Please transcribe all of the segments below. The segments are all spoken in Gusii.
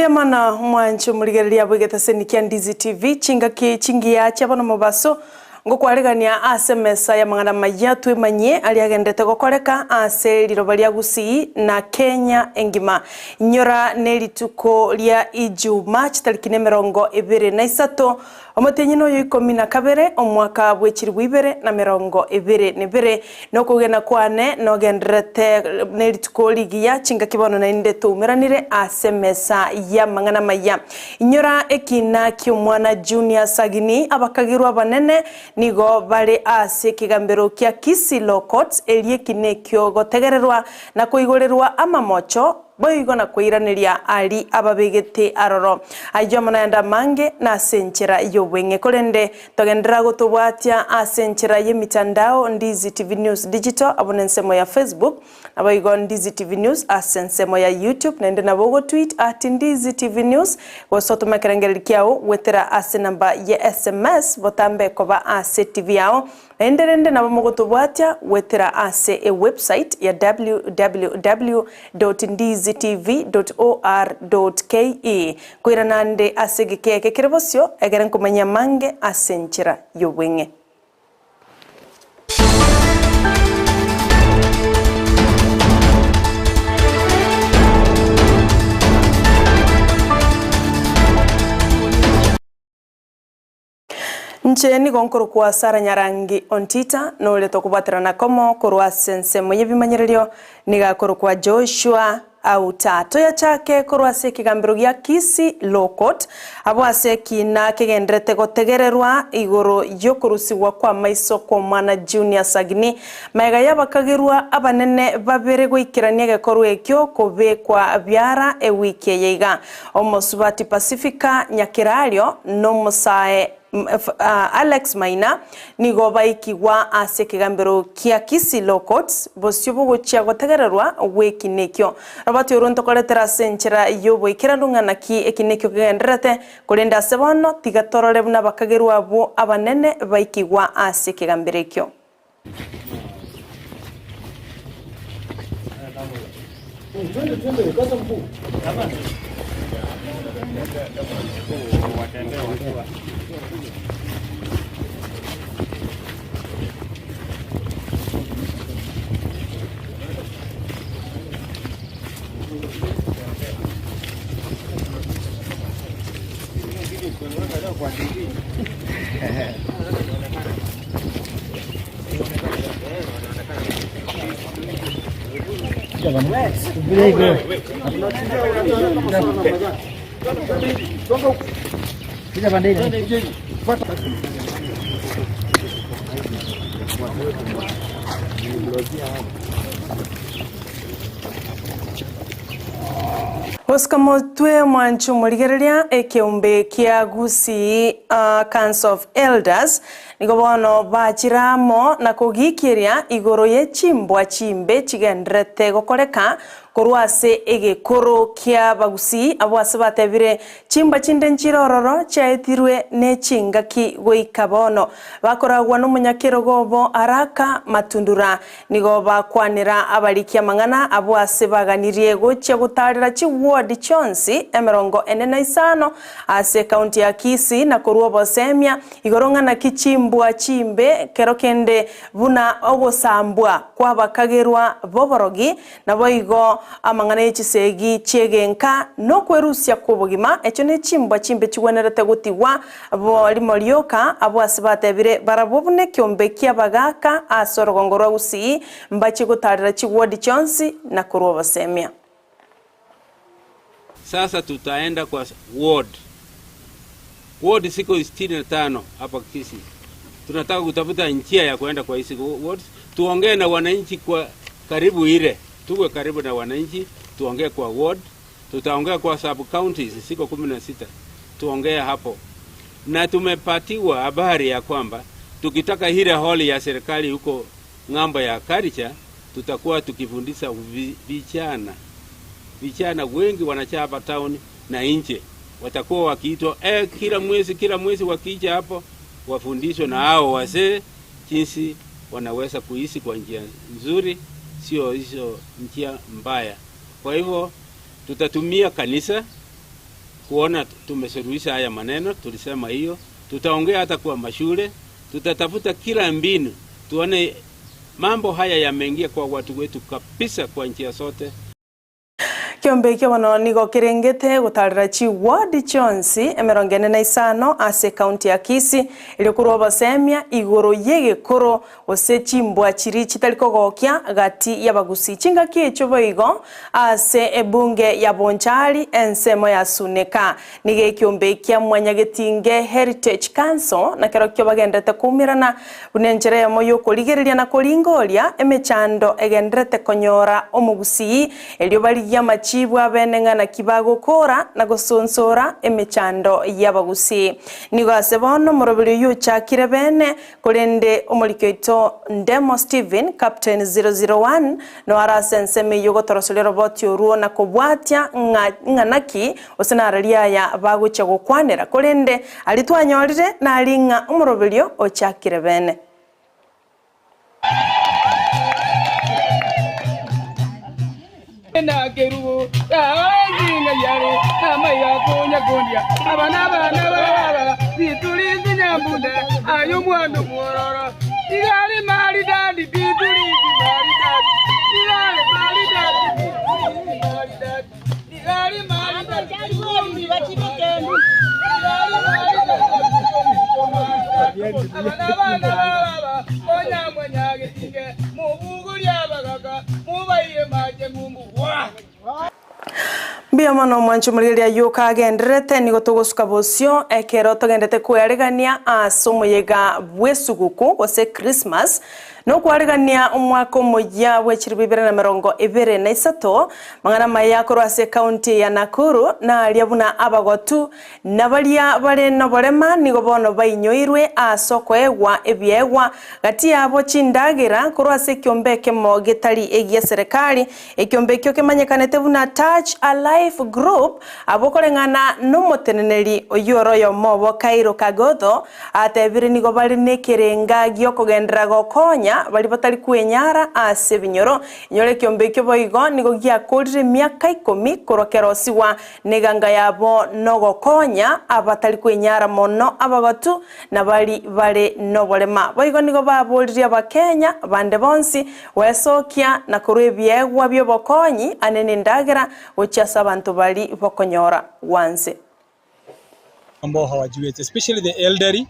Mbuya mono mwanche omorigereria bw'egetaseni kia Ndizi TV, chingaki chingiya chia bono mobaso, ngokwaregania ase emesa y'amang'ana amaya twemanyie aria agenderete gokoreka ase riroba ria Gusii na Kenya engima. Inyora nerituko ria Ijumaa chitariki nemerongo ebere na isato Omotienyi noyo ikomi na kabere, omwaka bwe chilifu ibere na merongo ebere nebere, na okogena kwane nogendererete nerituko rigiya, chingaki bono naende toumeranire ase emesa y'amang'ana amaya. Inyora ekina ki'omwana Junior Sagini, abakagirwa abanene nigo bare ase ekegambero kia Kisii Law Courts, erio ekina ekio gotegererwa na koigorerwa amamocho, Boigo na koiraneria aria ababegete aroro. Ayio amo nayande amange nase enchera y'obweng'e. Korende togenderera gotobwatia ase enchera y'emitandao Ndizi TV News Digital abwo nensemo ya Facebook, naboigo Ndizi TV News ase ensemo ya YouTube, naende nabo ogotweet at Ndizi TV News gose otome ekerengererio kiao goetera ase enamba ya SMS botambe koba ase TV yao. Naende rende nabo mogotobwatia goetera ase ewebsite ya www.ndizitv.or.ke. Koirana ande ase egeka eke kere bosio, egere nkomanyia amange ase enchera y'obweng'e. Inche nigo nkorokwa Sarah Nyarangi Ontita, na oria tokobwaterana komo korwa ase ensemo y'ebimanyererio nigo akorokwa Joshua Auta. Toyachake korwa ase ekegambero gia Kisii Law Court, abwo ase ekina kegenderete gotegererwa igoro y'okorusigwa kw'amaiso kw'omwana Junior Sagini, magega y'abakagerwa abanene babere goikerania egekorwa ekio kobekwa biara ewiki eye iga. Omosubati Pacifica Nyakerario na omosae Alex Maina nigo baikigwa ase ekegambero kia Kisii Law Courts bosio bogochia gotegererwa gw'ekina ekio. Robert orwo ntokoretera ase enchera y'oboikeranu ng'a naki ekina ekio kegendererete, korende ase bono tiga torore buna abakagerwa abwo abanene baikigwa ase ekegambero ekio. Gosika motwe mwanche omorigereria ekeombe kia Gusii Council of Elders Nigo bono bachire amo na kogikeria igoro ye chimbwa chimbe chigendererete gokoreka korwa ase egekoro ki'abagusii, abwo ase batebire, Chimbwa chinde nchire ororo chiaetirwe ne chingaki goika bono. Bakoragwa nomonyakerogo obo Araka Matundura. Nigo bakwanera abariki amang'ana abwo ase baganirie gochia gotaarera chiwodi chionsi emerongo ene na isano ase ekaunti ya Kisii na korua obosemia igoro ng'a naki chimbwa chimbe kero kende buna ogosambwa kw'abakagerwa b'oborogi, naboigo amang'ana ye chisegi chi'egenka na okwerusia kw'obogima, echio nechimbwa chimbe chigwenerete gotigwa bo rimo rioka, abwo ase batebire barabwo buna ekiombe ki'abagaaka ase orogongo rwa Gusii mbachie gotaarera chiwodi chionsi na korua obosemia. Sasa tutaenda kwa ward. Ward ziko 65 hapa Kisii. Tunataka kutafuta njia ya kuenda kwa hizi wards, tuongee na wananchi kwa karibu ile, tuwe karibu na wananchi, tuongee kwa ward, tutaongea kwa sub counties ziko 16, tuongee hapo. Na tumepatiwa habari ya kwamba tukitaka ile hall ya serikali huko ng'ambo ya culture, tutakuwa tukifundisha vijana. Vijana wengi wanajaa hapa town na nje, watakuwa wakiitwa kila mwezi, kila mwezi wakija hapo wafundishwe na hao wazee jinsi wanaweza kuishi kwa njia nzuri, sio hizo njia mbaya. Kwa hivyo tutatumia kanisa kuona tumesuluhisha haya maneno. Tulisema hiyo tutaongea hata kwa mashule, tutatafuta kila mbinu tuone mambo haya yameingia kwa watu wetu kabisa kwa njia zote. Ekeombe ekio bono nigo kerengete gotarera chiward chionsi 45 ase ekaunti ya Kisii erio korwa obosemia igoro y'egekoro gose chimbwa chiria chitari kogokia gati y'abagusii. Chingaki echio boigo ase ebunge ya Bonchari ensemo ya Suneka nigo ekeombe kia Mwanyagetinge Heritage Council nakerokio bagenderete koumerana buna enchera eyemo y'okorigereria na koringoria emechando egendererete konyora omogusii erio barigie amachibu abene ng'a naki bagokora na gosonsora emechando y'abagusii. Nigo ase bono omoroberi oyio ochakire bene, korende omoriki oito Ndemo Stephen, Captain 001, noyo are ase ensemo eyio gotoroseria oroboti orwo na kobwatia ng'a ng'a naki gose narari aya bagochia gokwanera, korende aria twanyorire nari ng'a omoroberio ochakire bene. Mbuya mono omwanchi omorigereria ayio kagendererete, nigo togosuka bosio ekero togendete kwearegania ase omoyega bw'esuguku gose Christmas, Nokwarigania omwaka omoyia bwe chilifu ibere na 23, mang'ana amaya korwa ase ekaunti ya Nakuru naria buna abagotu na baria bare noborema nigo bono bainyoirwe ase okoegwa ebiegwa gati yabo chindagera korwa ase ekiombe ekemo getari egie serekari ekiombe ekio kemanyekanete buna Touch a Life Group abwo koreng'ana nomoteneneri oyio ore oyomo obo Kairo Kagotho Atebire nigo bare nekerenga gi'okogenderera gokonya baria batari kwenyara ase ebinyoro. Inyora ekiombe ekio boigo nigo giakorire emiaka ikomi korwa kerosigwa, na eganga yabo nogokonya abatari kwenyara mono abagotu na bari bare noborema. Boigo nigo baboririe Abakenya bande bonsi gwesokia na korwa ebiegwa bi'obokonyi ane nendagera gochia ase abanto bari bokonyora gwanse. ambao hawajiwezi especially the elderly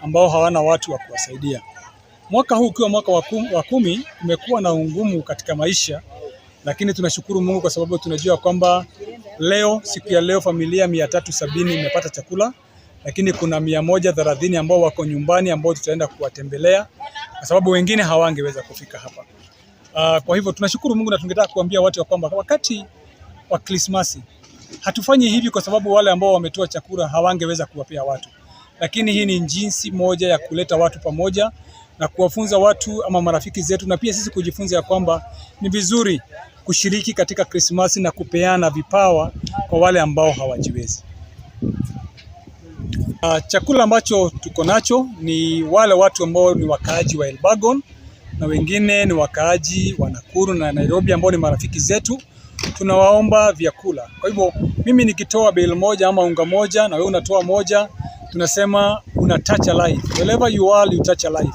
ambao hawana watu wa kuwasaidia. Mwaka huu ukiwa mwaka wa kumi umekuwa na ungumu katika maisha, lakini tunashukuru Mungu kwa sababu tunajua kwamba leo, siku ya leo familia 370 imepata chakula, lakini kuna 130 ambao wako nyumbani ambao tutaenda kuwatembelea kwa sababu wengine hawangeweza kufika hapa. Kwa hivyo tunashukuru Mungu na tungetaka kuambia watu ya kwamba wakati wa Krismasi hatufanyi hivi kwa sababu wale ambao wametoa chakula hawangeweza kuwapea watu, lakini hii ni jinsi moja ya kuleta watu pamoja na kuwafunza watu ama marafiki zetu na pia sisi kujifunza ya kwamba ni vizuri kushiriki katika Krismasi na kupeana vipawa kwa wale ambao hawajiwezi. Chakula ambacho tuko nacho ni wale watu ambao ni wakaaji wa Elburgon na wengine ni wakaaji wa Nakuru na Nairobi ambao ni marafiki zetu tunawaomba vyakula. Kwa hivyo mimi nikitoa bale moja ama unga moja na wewe unatoa moja, tunasema una touch a life. Wherever you are, you touch a life.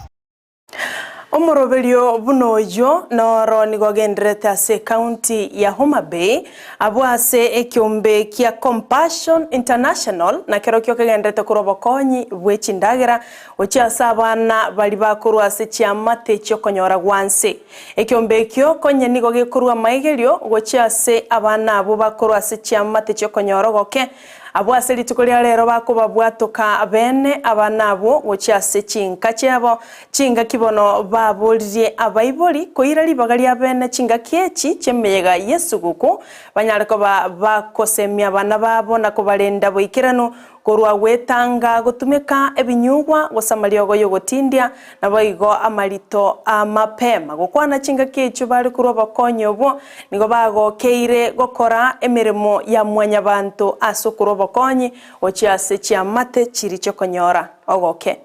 Omoroberio buna oyio noro nigo ogendererete ase ecounty ya Homa Bay, abwo ase ekeombe kia Compassion International nakerokio kegendererete korwa obokonyi bwe chindagera gochia ase abana baria bakorwa ase chiamate chiokonyora gwanse. Ekeombe ekio konye nigo gekorua amaigerio gochia ase abana abwo bakorwa ase chiamate chi'okonyora ogoke, abwo ase rituko ria rero bakobabwatoka bene abana abwo gochia ase chinka chiabo. Chingaki bono baboririe abaibori koira ribaga ria bene chingaki echi chi'emeyega y'esuguku, banyare koba bakosemia abana babo na kobarenda boikeranu Korwa gwetanga gotumeka ebinyugwa gose amariogo y'ogotindia, naboigo amarito a mapema gokwana chingaki echio bare korwa obokonyi obwo, nigo bagokeire gokora emeremo ya mwanyabanto ase okorwa obokonyi gochia ase chiamate chiria chi'okonyora ogoke.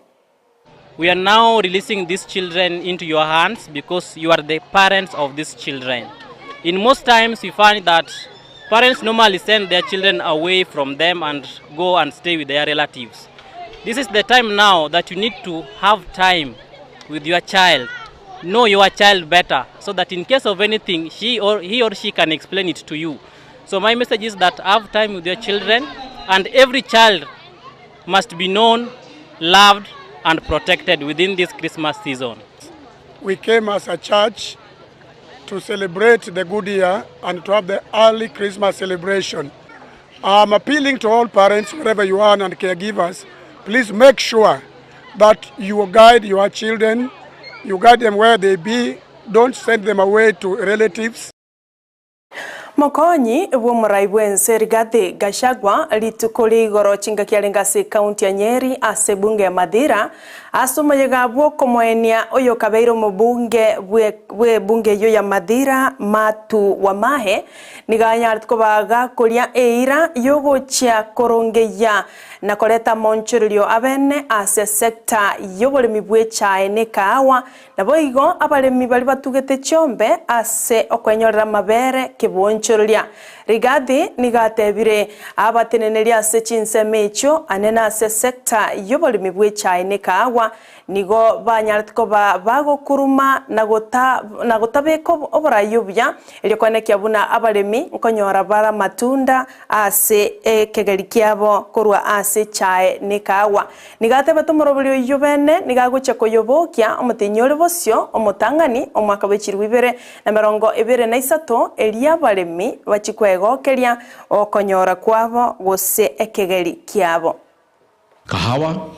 We are now releasing these children into your hands because you are the parents of these children. In most times we find that Parents normally send their children away from them and go and stay with their relatives. This is the time now that you need to have time with your child. Know your child better so that in case of anything, she or he or she can explain it to you. So my message is that have time with your children and every child must be known, loved and protected within this Christmas season. We came as a church to celebrate the good year and to have the early Christmas celebration. I'm appealing to all parents, wherever you are, and caregivers, please make sure that you guide your children, you guide them where they be, don't send them away to relatives. Mokonyi bw'omorai bw'ense Rigathi Gachagua rituko ria igoro chingaki arenge ase ekaunti ya Nyeri ase ebunge ya Mathira ase omoyega bw'okomoenia oyo okabeire omobunge bw'ebunge eyio ya Mathira Matu Wamahe nigo anyarete koba gakoria eira yogochia korongeyia na koreta amonchorerio abene ase esecta y'oboremi bw'echae na ekahawa Naboigo abaremi baria batugete chiombe ase okwenyorera amabere keboonchoreria. Rigathi nigo atebire abateneneria ase chinsemo echio anene ase sector y'oboremi bw'echae na ekaagwa nigo banyarete koba bagokuruma na na gotabeka oborai obuya erio koenekia buna abaremi nkonyora bare amatunda ase ekegeri kiabo korwa ase echae na ekaagwa. Nigo atebete omoroberi oyio bene nigo agochia koyobokia omotenyi ore bosio omotang'ani omwaka bwe chilifu ibere na emerongo ebere na isato, erio abaremi bachie kwegokeria okonyora kwabo gose ekegeri kiabo. Kahawa,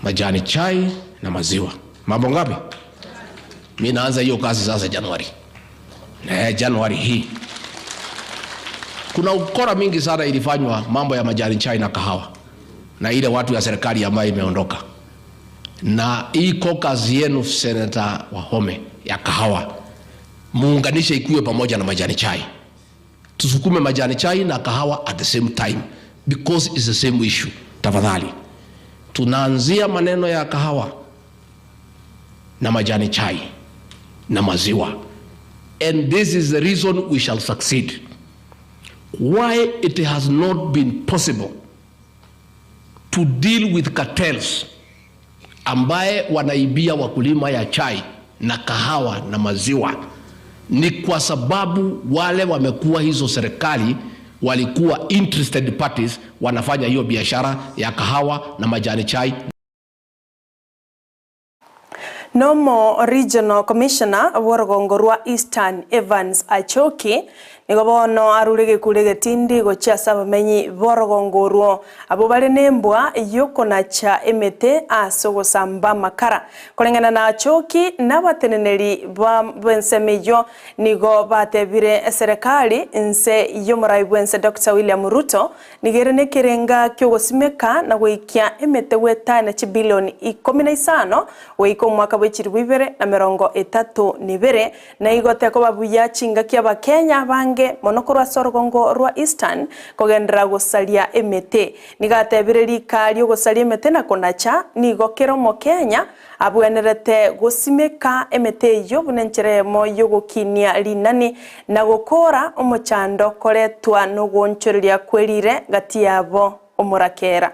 majani chai na maziwa. Mambo ngapi? Mi naanza hiyo kazi sasa Januari. Eh, Januari hii. Kuna ukora mingi sana ilifanywa mambo ya majani chai na kahawa na ile watu ya serikali ambayo imeondoka. Na hii caucus yenu Senator Wahome ya kahawa muunganishe ikuwe pamoja na majani chai, tusukume majani chai na kahawa at the same time because it's the same issue. Tafadhali, tunaanzia maneno ya kahawa na majani chai na maziwa, and this is the reason we shall succeed. Why it has not been possible to deal with cartels ambaye wanaibia wakulima ya chai na kahawa na maziwa ni kwa sababu wale wamekuwa hizo serikali walikuwa interested parties wanafanya hiyo biashara ya kahawa na majani chai. Nomo Regional Commissioner bw'orogongo rwa Eastern Evans Achoki nigo bono arure gekure egetindi gochia ase abamenyi b'orogongo orwo abwo bare nembwa y'okonacha emete ase ogosamba amakara. Koreng'ana na Achoki na abateneneri b'ensemo eyio nigo batebire eserekari inse y'omorai bw'ense Doctor William Ruto nigo ere nekerenga ki'ogosimeka na goikia emete goetania chibilioni ikomi na isano goika omwaka bwe chilifu ibere na merongo etato na ibere, na igo tekoba buya chingaki Abakenya abange mono korwa ase orogongo rwa Eastern kogenderera gosaria emete. Nigo atebire rika riogosaria emete na konacha nigo kera Omokenya abwenerete gosimeka emete eyio buna enchera eyemo y'ogokinia rinani na gokoora omochando koretwa nogoonchoreria kwe rire gati yabo omorakera.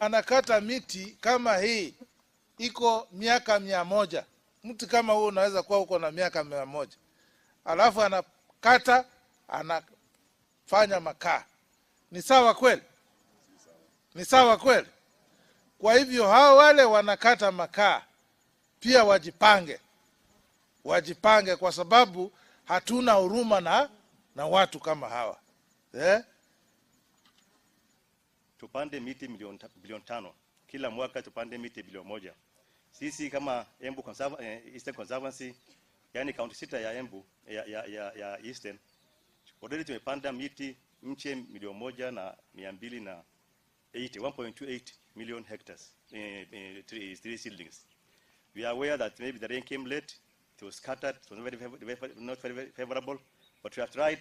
Anakata miti kama hii iko miaka 100. Mti kama huu unaweza kuwa uko na miaka 100. Alafu anakata anafanya makaa. Ni sawa kweli? Ni sawa kweli? Kwa hivyo hao wale wanakata makaa pia wajipange, wajipange kwa sababu hatuna huruma na watu kama hawa eh? Tupande miti bilioni 5 kila mwaka, tupande miti bilioni 1. Sisi kama Embu Eastern Conservancy, yani kaunti 6 ya Embu ya Eastern, already tumepanda miti mche milioni moja na mia mbili na eighty, one point two eight million hectares, three seedlings. We are aware that maybe the rain came late, it was scattered, it was very, very, very, not very, very favorable, but we have tried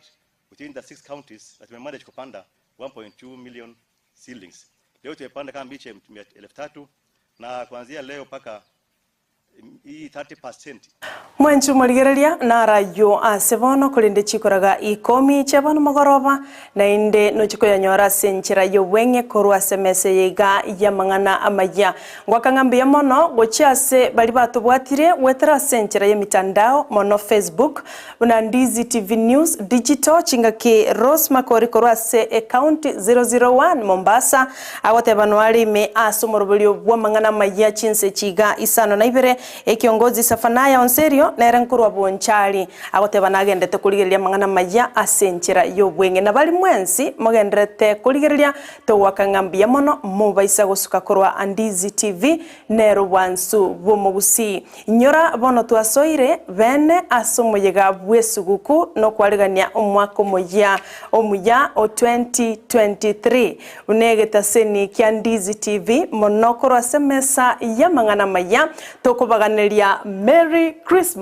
within the 6 counties that we managed kupanda 1.2 million seedlings. Leo tumepanda kama miche 3,000 na kuanzia leo mpaka hii 30%. Mwenchu morigereria narayio ase bono, korende chikoraga ikomi chia bono mogoroba, naende nochie koyanyora ase enchera y'obweng'e korwa ase emesa eye iga y'amang'ana amayia. Ngoaka ng'a mbuya mono gochia ase baria batobwatire goetera ase enchera y'emitandao, mono Facebook, buna Ndizi TV News Digital, chingaki Rose Makori korwa ase ecounty 001 Mombasa, agoteba noare ime ase omoroberio bw'amang'ana amayia chinse chiga isano na ibere, Ekiongozi Safanaya Onserio nere nkorwa Bonchari, agoteba nagendete korigereria amang'ana amaya ase enchera y'obweng'e. Na baria mwensi mogendererete korigereria, togoaka ng'a mbuya mono mobaisa gosuka korwa Andizi TV nere obwansu bw'omogusii. Inyora bono twasoire bene ase omoyega bw'esuguku nokwarigania omwaka omoyia omuya o 2023. Buna egetaseni kia Ndizi TV mono korwa ase emesa y'amang'ana amaya, tokobaganeria Merry Christmas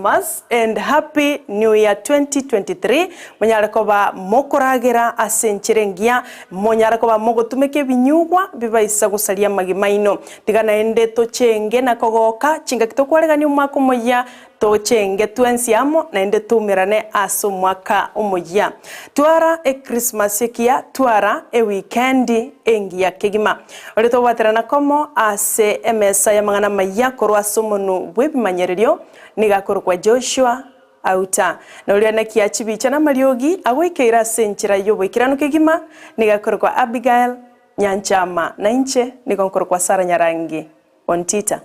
and Happy New Year 2023, monyare koba mokoragera ase enchera engiya, monyare koba mogotumeka ebinyugwa bibaisa gosaria amagima aino. Tiga naende tochenge na kogoka chingaki tokwaregania omwaka omoyia, Tochenge twensi amo naende toumerane ase omwaka omoyia. Twara Ekrismasi ekiya, twara ewikendi engiya kegima. Oria tobwaterana komo ase emesa y'amang'ana amayia korwa ase omonwa bw'ebimanyererio nigo akorokwa Joshua Auta. Na oria nakia chibicha namariogi agoikeire ase enchera y'oboikeranu kegima nigo akorokwa Abigail Nyanchama, na inche nigo nkorokwa Sarah Nyarangi Ontita.